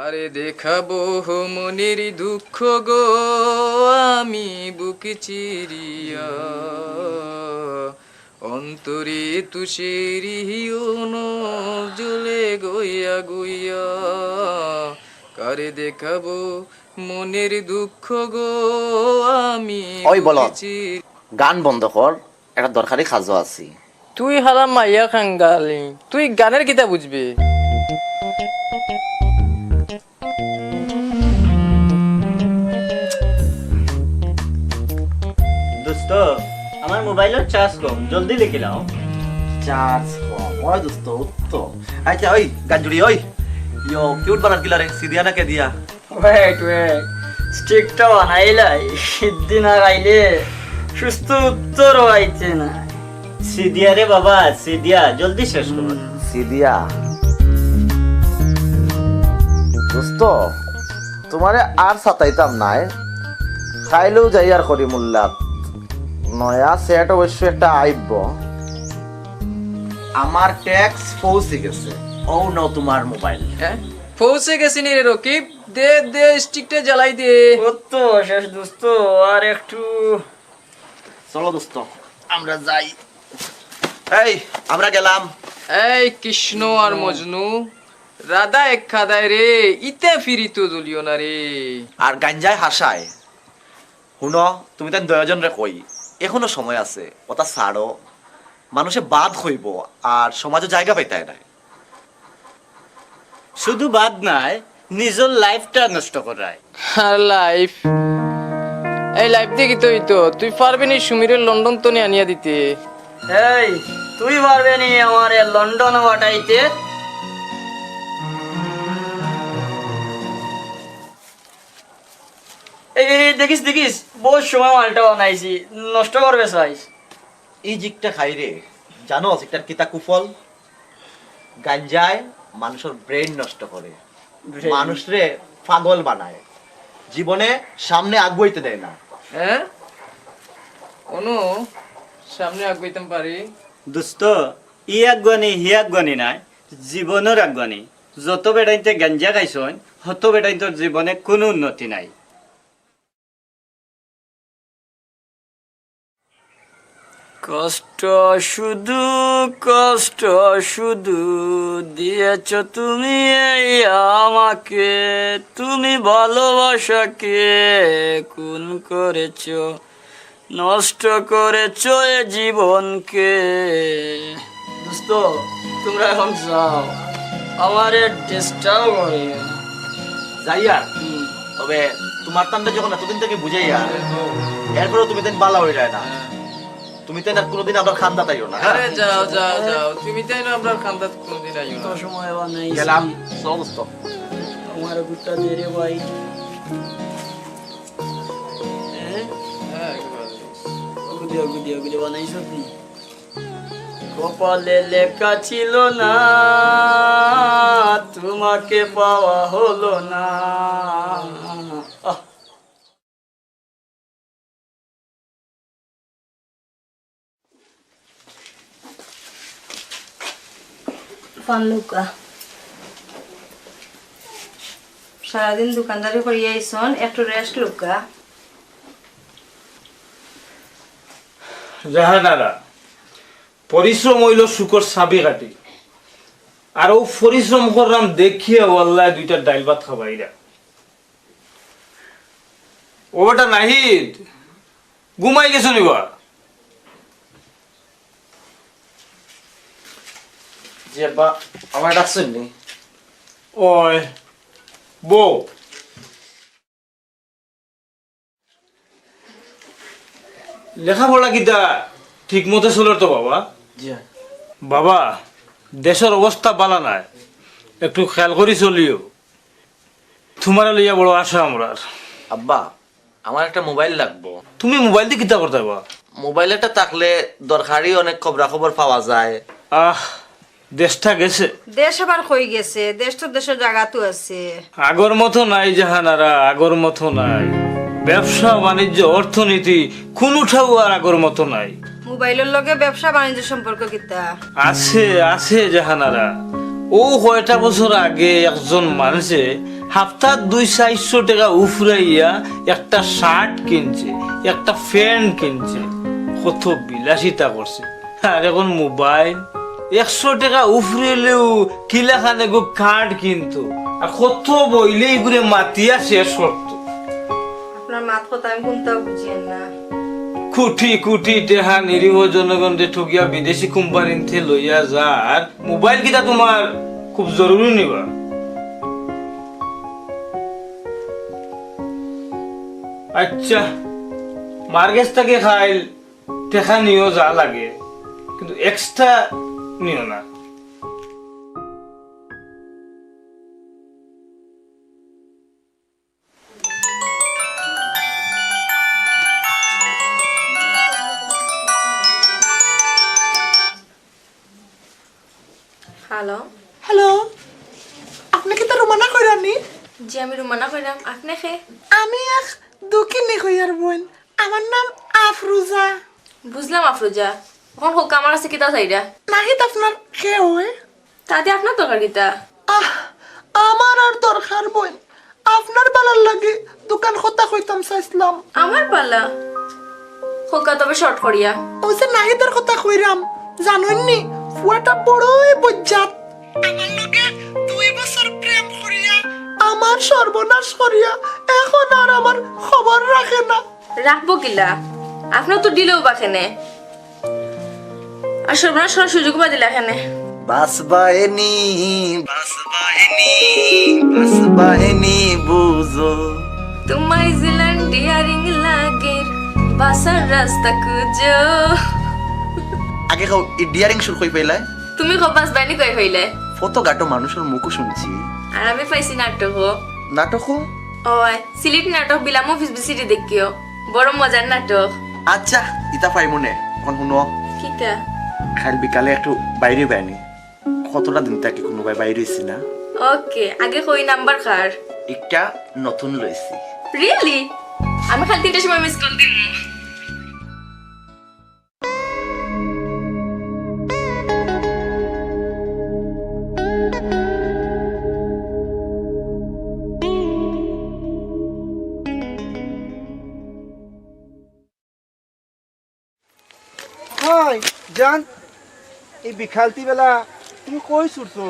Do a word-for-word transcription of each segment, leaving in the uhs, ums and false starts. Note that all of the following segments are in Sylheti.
আরে দেখাবো মনের দুঃখ গো আমি বুক চিরিয়া, অন্তরে তুষের হিউন জ্বলে গইয়া গইয়া। কারে দেখাবো মনের দুঃখ গো আমি ওই বলো, বুক চিরি- গান বন্ধ কর, একটা দরকারি কাজো আছি। তুই হালা মাইয়া কাঙ্গালি, তুই গানের কিতা বুঝবে? দোস্ত, আমার মোবাইলর চার্জ কম, জলদি লেখি লাও। চার্জ কম? ওই দোস্ত, উত্তম। আচ্ছা, ওই গাঞ্জুড়ি, ওই ইয়ো, কিউট বানার কিলা রে, সিদিয়া না কে দিয়া? Wait, wait, স্টিকটা বানাইলাই, সিদ্ধি না খাইলে সুস্থ উত্তর আইছে না। সিদিয়া রে বাবা, সিদিয়া, জলদি শেষ কর। সিদিয়া। দোস্ত, তোমারে আর সাতাইতাম নায়, কাইলেউ যাইয়ার করিমুল্লাত। নয়া সেট অবশ্য একটা আইব। আমার ট্যাক্স পৌঁছে গেছে। ও নাও তোমার মোবাইল। হ্যাঁ? পৌঁছে গেছে নি রে রকিব? দে, দে, স্টিকটা জ্বালাই দে। ও তো শেষ দোস্ত, আর একটু। চলো দোস্ত, আমরা যাই। এই, আমরা গেলাম। এই কৃষ্ণ আর মজনু, রাধা এক কাদায় রে, ইতে ফিরিত জ্বলিও না রে। আর গাঞ্জায় হাসায়। হুনো, তুমি তাই দুইজনরে কই, এখনো সময় আছে, ওটা ছাড়ো। মানুষে বাদ কইব, আর সমাজে জায়গা পাইতায় নায়। শুধু বাদ নায়, নিজর লাইফটা নষ্ট করায়। আর লাইফ? এই লাইফ দেখি তুই তো, তুই পারবে নি সুমিরে লন্ডন তনে আনিয়া দিতে? এই, তুই পারবে নি আমারে লন্ডন পাঠাইতে? এই, এই, এই, দেখিস, দেখিস, বহুত সময় মালটা বানাইছি, নষ্ট করবে চাইস। এই জিগটা খাই রে, জানো জিগটার কিতা কুফল? গাঞ্জায় মানুষের ব্রেন নষ্ট করে, Brain। মানুষরে পাগল বানায়, জীবনে সামনে আগুয়াইতে দেয় না। হ্যাঁ? অনু, সামনে আগুয়াইতাম পারি? দোস্ত, ই আগুয়ানি, হি আগুয়ানি নাই, জীবনর আগুয়ানি। যত বেটাইন্তে গাঞ্জা খাইছইন, হত বেটাইন্তর জীবনে কুনু উন্নতি নাই। কষ্ট শুধু, কষ্ট শুধু দিয়েছ তুমি এই আমাকে, তুমি ভালোবাসাকে খুন করেছ, নষ্ট করেছ এ জীবনকে। দোস্ত, তোমরা এখন যাও, আমারে ডিস্টার্ব করিও না। যাইয়ার? হুম। তবে তোমার তানরে যখন এতদিন থাকি বুঝাইয়ার, হুম। এরপরেও তুমি তাইন বালা অইরায় না। হ্যাঁ। তুমি তাইন আর কোনোদিন আবার খান্দাত আইও না, হ্যাঁ? আরে যাও, যাও, যাও। তুমি তাইন আমরার খান্দাত কোনোদিন আইও না। তো সময় আবার নাই। গেলাম। চলো দোস্ত। আমার গুট্টা দে রে ভাই। হ্যাঁ? হ্যাঁ, একবার। ওগুদি, ওগুদি, ওগুদি বানাইছো কি? কপালে লেখা ছিল না, তোমাকে পাওয়া হলো না। আহ। পান লউক্কা। সারাদিন দোকানদারি করিয়া আইছন, একটু রেস্ট লউক্কা। জাহানারা, পরিশ্রম অইলো সুখর চাবিকাঠি। আর অউ পরিশ্রম কররাম দেখিয়া আল্লায় দুইটা ডাইল ভাত খাবাইরা। ও বেটা নাহিদ, ঘুমাই গেছো নি বা? জি আব্বা, আমারে ডাকছইন নি? ওই, বউ। লেখাপড়া কিতা ঠিক মতো চলের তো বাবা? জি। বাবা, দেশর অবস্থা বালা নায়, একটু খেয়াল করি চলিও। তুমারে লইয়া বড় আশা আমরার। আব্বা, আমার একটা মোবাইল লাগবো। তুমি মোবাইল দি কিতা করতায় বা? মোবাইল একটা থাকলে দরকারি অনেক খবরাখবর পাওয়া যায়। আহ, দেশটা গেছে। দেশ আবার কই গেছে? দেশ তো দেশর জাগাত আছে। আগর মতো নাই জাহানারা, আগর মতো নাই। ব্যবসা বাণিজ্য, অর্থনীতি, কুনুটাউ আর আগর মতো নাই। মোবাইলর লগে ব্যবসা বাণিজ্য সম্পর্ক কিতা? আছে, আছে জাহানারা। অউ কয়টা বছর আগে একজন মানষে হাপ্তাত দুই চাইরশো টেকা উফরাইয়া একটা শার্ট কিনছে, একটা প্যান্ট কিনছে, কত বিলাসিতা করছে। আর এখন মোবাইল। একশো টেকা উফরেলেউ কিলাখান এগু কার্ড কিনতো, আর কত বইলে ইগুরে মাতিয়া শেষ করতো। আপনার মাত কথা আমি কুন্তাও বুঝিয়ার না। কুটি কুটি টেকা নিরীহ জনগণরে ঠগিয়া বিদেশি কোম্পানিন্তে লইয়া যার। মোবাইল কিতা তুমার খুব জরুরি নি বা? আইচ্ছা, মার গেছ থাকি কাইল টেকা নিও যা লাগে, কিন্তু এক্সট্রা নিও না। হ্যালো। হ্যালো, আপনে কিতা রুমানা কইরানি? জি, আমি রুমানা কইরাম। আপনে কে? আমি এক দুঃখিনী কইয়ার বইন। আমার নাম আফরুজা। বুঝলাম আফরুজা। অখন কউক্কা আমার কাছে কিতা চাইরা? নাহিদ আপনার কে অয়? তাতে আপনার দরকার কিতা? আহ, আমার আর দরকার বইন। আপনার বালার লাগি দুখান কথা কইতাম চাইছলাম। আমার বালা? কউক্কা তবে শর্ট করিয়া। অউ যে নাহিদর কথা কইরাম, জানইন নি, ফুয়াটা বড়ই বজ্জাত। আমার লগে দুই বছর প্রেম করিয়া, আমার সর্বনাশ করিয়া, এখন আর আমার খবর রাখে না। রাখবো কিলা? আপনার তো দিলেও বা কেনে। আর সর্বনাশ করার সুযোগ বা দিলা কেনে? বাস বাহিনী, বাস বাহিনী, বাস বাহিনী বুঝো। তোমায় জিলান ডিয়ারিং লাগের, বাসার রাস্তা খুঁজো। আগে কও, ই ডিয়ারিং সুর কই পাইলায়? তুমি কও, বাস বাহিনী কই পাইলায়? ফটো গাটো মানুষর মুখো শুনছি। আর আমি পাইছি নাটকো। নাটকো? অয়, সিলেটি নাটক বিলাম অফিস বিসিটি দেখিও, বড় মজার নাটক। আচ্ছা, ইতা পাইমুনে। অখন হুনো। কিতা? কাইল বিকালে একটু বাইরে বাইনি। কতটা দিন থাকি কুনুবায় বাইরে অইছি না। ওকে, আগে কই নাম্বার কার? একটা নতুন লইছি। রিয়েলি? আমি কাইল তিনটার সময় মিস কল দিমু। হাই জান, এই বিকালতি বেলা তুমি কই ছুটছো?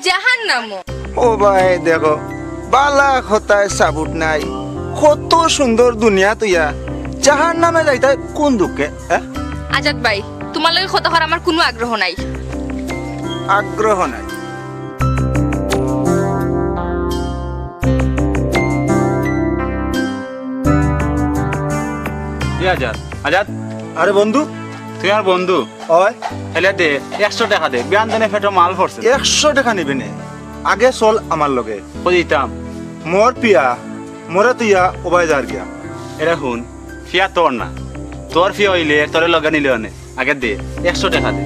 জাহান্নামো। ও ভাই, দেখো, বালা কথায় সাবুত নাই। কত সুন্দর দুনিয়া তুইয়া জাহান্নামে যাইতায় কোন দুঃখে, হ্যাঁ? আজাদ ভাই, তোমার লগে কথা কওয়ার আমার কুনু আগ্রহ নাই। আগ্রহ নাই? এ আজাদ, আজাদ। আরে বন্ধু। তুই আমার বন্ধু। অয়। তাইলে দে, একশো টেকা দে, বিয়ান দেনে পেটো মাল পড়ছে। একশো টেকা নিবে নে? আগে চল আমার লগে। কই দিতাম? মোর পিয়া, মোরে তুইয়া ওবায় যার গিয়া। এরে হুন, পিয়া তোর না, তোর পিয়া অইলে তোরে লগে নিলে অনে। আগে দে, একশো টেকা দে।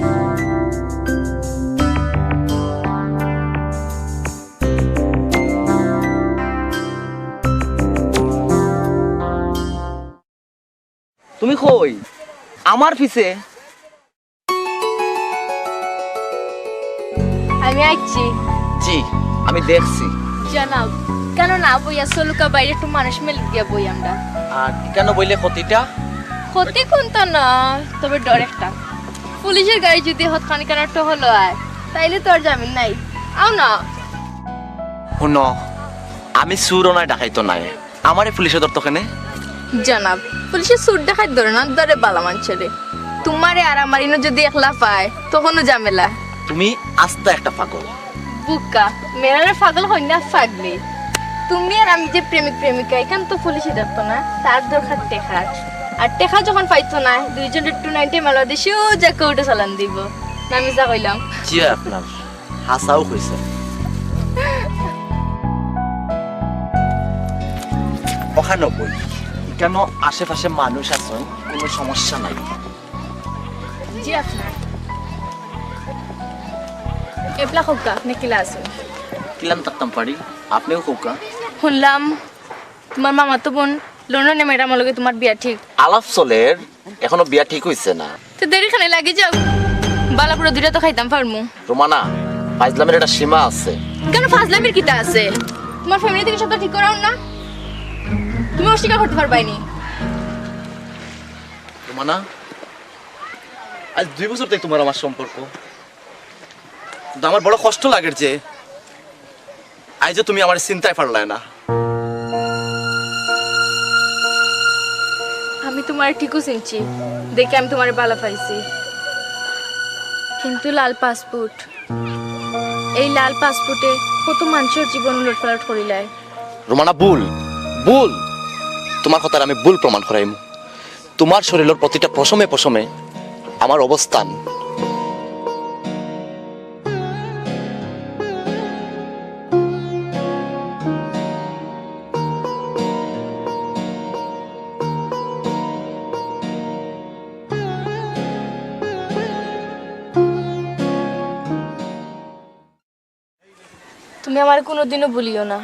তুমি কই? আমার পিছে। আমি আইছি। জি, আমি দেখছি। জনাব, কেন না বইয়া চলুকা বাইরে একটু মানুষ মিল গিয়া বই আমরা। আর কেন বইলে ক্ষতিটা? ক্ষতি কুন্তা না, তবে ডর একটা। পুলিশের গাড়ি যদি হতখানি কেন টহল হয়, তাইলে তো আর জামিন নাই। আও না। হুনো, আমি চুরও নায়, ডাকাইতও নায়। আমারে পুলিশে ধরতো কেনে? জনাব, পুলিশে চুর ডাকাইত ধরে না, ধরে বালা মানষরে। তোমারে আর আমার ইনো যদি একলা পায়, তখনও ঝামেলা। তুমি আস্তা একটা পাগল। বুকা, মেরারে পাগল কইন না, পাগলি। তুমি আর আমি যে প্রেমিক প্রেমিকা, ইখান তো পুলিশে ধরতো না, তার দরকার টেকার। আর টেকা যখন পাইতো না, দুইজনে টু নাইনটি মামলা দিয়া সোজা কোর্টো চালান দিবো। না মিছা কইলাম? জি অয় আপনার। হাছাউ কইছে। অখানো বই, ইকানো আশেপাশে মানুষ আছইন, কুনু সমস্যা নাই। জি আপনার। এবলা কউক্কা, আপনে কিলা আছইন? কিলান থাকতাম পারি, আপনেও কউক্কা। হুনলাম তুমার মামাতো বইন লন্ডনে ম্যাডামর লগে তুমার বিয়া ঠিক। আলাপ চলের, এখনো বিয়া ঠিক অইছে না। তে দেরি কেনে, লাগি যাউক। বালা বুরা দুইটা তো খাইতাম পারমু। রুমানা, ফাইজলামির একটা সীমা আছে। কেন, ফাইজলামির কিতা আছে? তোমার ফ্যামিলি থাকি সবটা ঠিক করাও না, তুমি অস্বীকার করতে পারবায়নি। রুমানা, আজ দুই বছর থাকি তোমার আমার সম্পর্ক, কিন্তু আমার বড় কষ্ট লাগের যে আইজও তুমি আমারে চিনতায় পারলায় না। আমি তোমারে ঠিকউ চিনছি, দেখি আমি তোমারে ভালা পাইছি, কিন্তু লাল পাসপোর্ট, এই লাল পাসপোর্টে কত মানষর জীবন উলটপালট করিলায়। রুমানা, ভুল, ভুল। তোমার কথার আমি ভুল প্রমাণ করাইমু। তোমার শরীরর প্রতিটা পশমে পশমে আমার অবস্থান। তুমি আমারে কোনোদিনও ভুলিও না।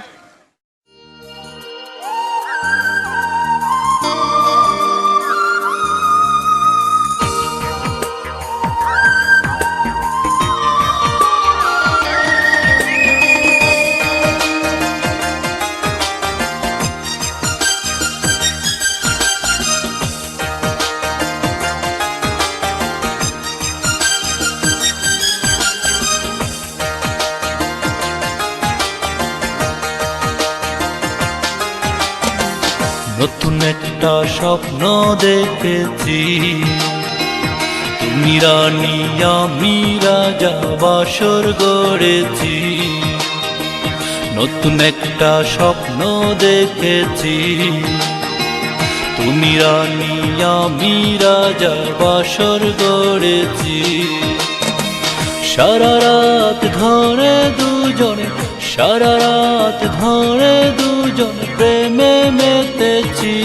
নতুন একটা স্বপ্ন দেখেছি, তুমি রানী আমি রাজা বাসর গড়েছি। নতুন একটা স্বপ্ন দেখেছি, তুমি রানী আমি রাজা বাসর গড়েছি। সারা রাত ধরে দুজনে, সারা রাত ধরে দুজন প্রেমে মেতেছি।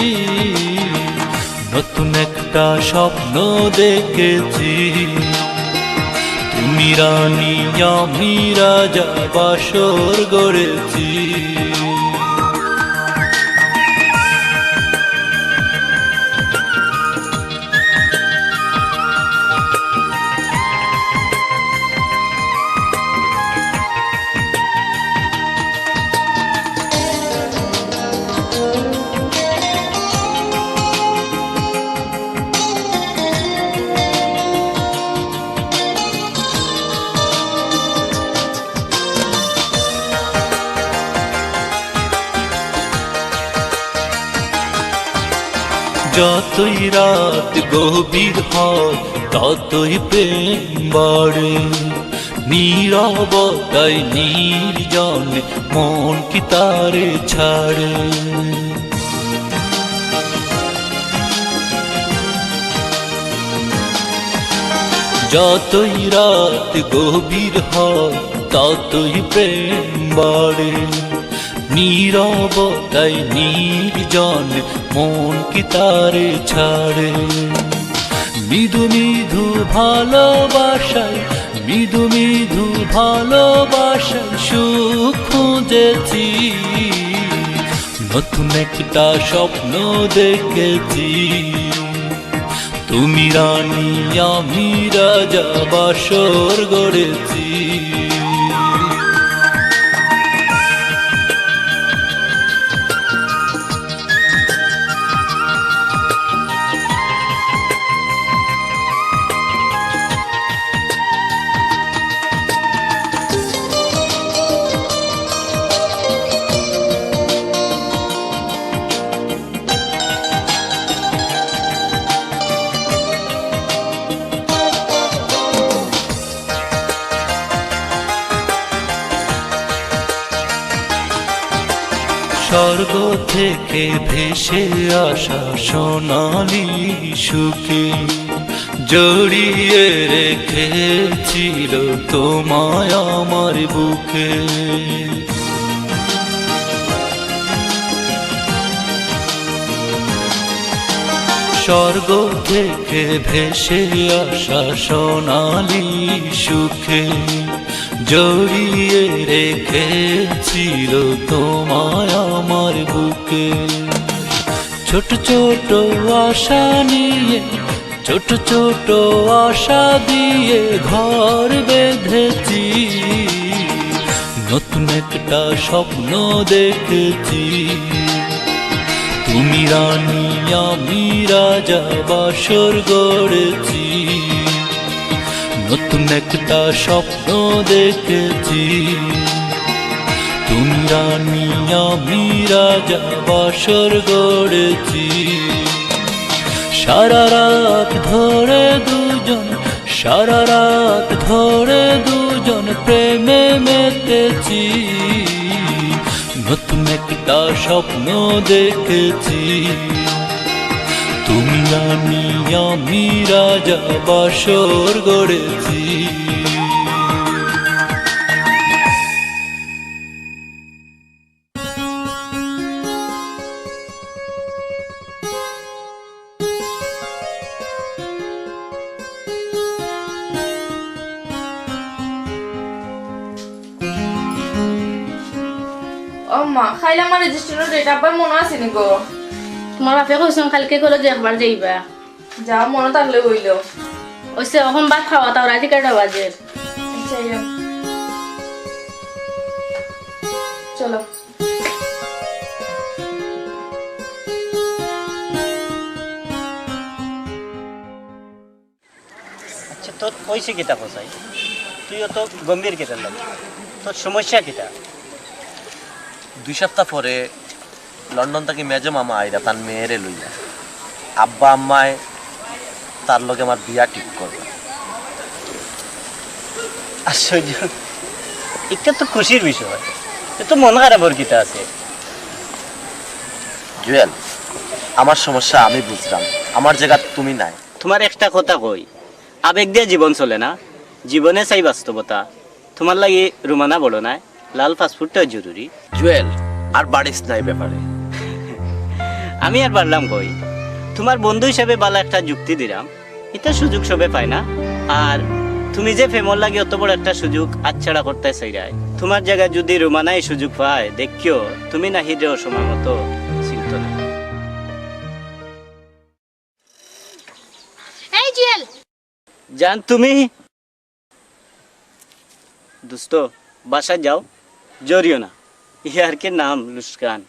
নতুন একটা স্বপ্ন দেখেছি, তুমি রানী আমি রাজা বাসর গড়েছি। যতই রাত গভীর হয়, ততই প্রেম বাড়ে। নীরবতায় নির্জন মন কি তারে ছাড়ে? যতই রাত গভীর হয়, ততই প্রেম বাড়ে। নীরবতায় নির্জন মন কি তারে ছাড়ে? মৃদু মৃদু ভালোবাসায়, মৃদু মৃদু ভালোবাসায় সুখ খুঁজেছি। নতুন একটা স্বপ্ন দেখেছি, তুমি রানী আমি রাজা বাসর গড়েছি। স্বর্গ থেকে ভেসে আসা সোনালি সুখে জড়িয়ে রেখেছিল তোমায় আমার বুকে। স্বর্গ থেকে ভেসে আসা সোনালি সুখে জড়িয়ে রেখেছিল তোমায় আমার বুকে। ছোট ছোট আশা নিয়ে, ছোট ছোট আশা দিয়ে ঘর বেঁধেছি। নতুন একটা স্বপ্ন দেখেছি, তুমি রানী আমি রাজা বাসর গড়েছি। নতুন একটা স্বপ্ন দেখেছি, তুমি রানী আমি রাজা বাসর গড়েছি। সারা রাত ধরে দুজন, সারা রাত ধরে দুজন প্রেমে মেতেছি। নতুন একটা স্বপ্ন দেখেছি, তুমি রানী আমি রাজা বাসর গড়েছি। ও মা, কাইল আমার রেজিস্ট্রেশনর ডেট, আব্বার মনো আছে নি গো? তুমার বাপে কইছইন কাইলকে কলেজে একবার যাইবা। যাও, মনো থাকলে অইলো। অইছে, অখন ভাত খাওয়া, তাও রাইত এগারোটা বাজে। আচ্ছা, আইও। চলো। আচ্ছা, তোর অইছে কিতা কছাই? তুই অত গম্ভীর কিতার লাগি? তোর সমস্যা কিতা? দুই সপ্তাহ পরে লন্ডন থাকি মেজো মামা আইরা তান মেয়েরে লইয়া। আব্বা আম্মায় তার লগে আমার বিয়া ঠিক করবা। আশ্চর্য, এটা তো খুশির বিষয়, এত মন খারাপর কিতা আছে? জুয়েল, আমার সমস্যা আমি বুঝরাম, আমার জাগাত তুমি নাই। তুমার একটা কথা কই, আবেগ দিয়া জীবন চলে না, জীবনে চাই বাস্তবতা। তুমার লাগি রুমানা বড় নায়, লাল পাসপোর্টটাও জরুরি। জুয়েল, আর বাড়িস না ই ব্যাপারে। আমি আর বাড়লাম কই, তুমার বন্ধু হিসাবে ভালা একটা যুক্তি দিরাম, ইতা সুযোগ সবে পায় না। আর তুমি যে প্রেমর লাগি অত বড় একটা সুযোগ আচ্ছাড়া করতায় চাইরায়, তুমার জাগাত যুদি রুমানায় সুযোগ পায়, দেখিও তুমি নাহিদরে অসময় মতো চিনতো না। এই জুয়েল। জান, তুমি? দোস্ত, বাসায় যাও, জড়িও না। ইয়ার্কির নাম লুসকান।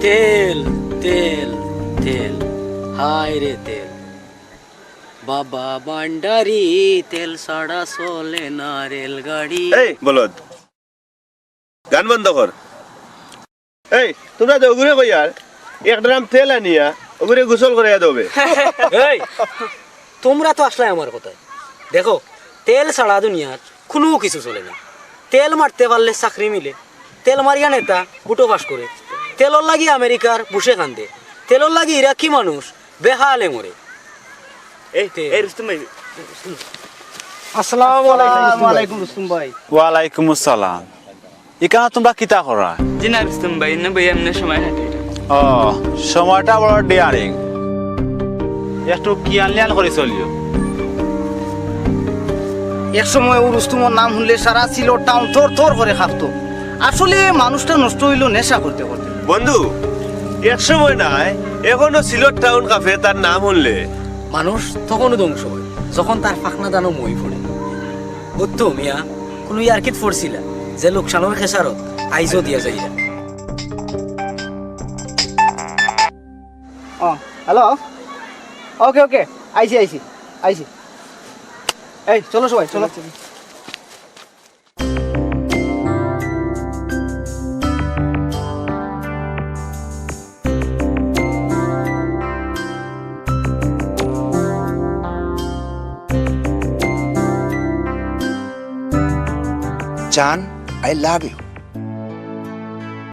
তেল, তেল, তেল, হায় রে তেল। বাবা ভান্ডারি, তেল ছাড়া চলে না রেলগাড়ি। এই বলদ, গান বন্ধ কর। এই, তুমরা তো ওগুরে কইয়ার, এক ড্রাম তেল আনিয়া ওগুরে গোসল করাইয়া দেবে। এই, তুমরা তো আসলায় আমার কথায়। দেখো, তেল ছাড়া দুনিয়াত কুনু কিছু চলে না। তেল মারতে পারলে চাকরি মিলে, তেল মারিয়া নেতা ভুটো পাস করে, তেলর লাগি আমেরিকার বুশে কান্দে, তেলর লাগি ইরাকি মানুষ বেহালে মরে। এই, তে- এই রুস্তম ভাই। আসসালামু আলাইকুম, রুস্তম ভাই। ওয়ালাইকুম আসসালাম। ইখানো তুমরা কিতা কররায়? জি না রুস্তম ভাই, ইনো বইয়া এমনে সময় কাটাইরাম। ও, সময়টা বড় daring। একটু খিয়াল নিয়াল করি চলিও। এক সময় অউ রুস্তমর নাম হুনলে সারা সিলট টাউন থর থর করি কাঁপতো। আসলে মানুষটা নষ্ট অইলো নেশা করতে করতে। বন্ধু, এক সময় নায়, এখনো সিলট টাউন কাঁপে তার নাম হুনলে। মানুষ তখনউ ধ্বংস অয়, যখন তার ফাকনা দানো মই পড়ে। বুঝছো মিয়া, কুনু ইয়ার্কিত পড়ছিলা যে লোকসানর খেসারত আইজও দিয়া যাইরা। ও, হ্যালো। ওকে, ওকে, আইছি, আইছি, আইছি। এই, চলো সবাই, চলো। জান, I love you।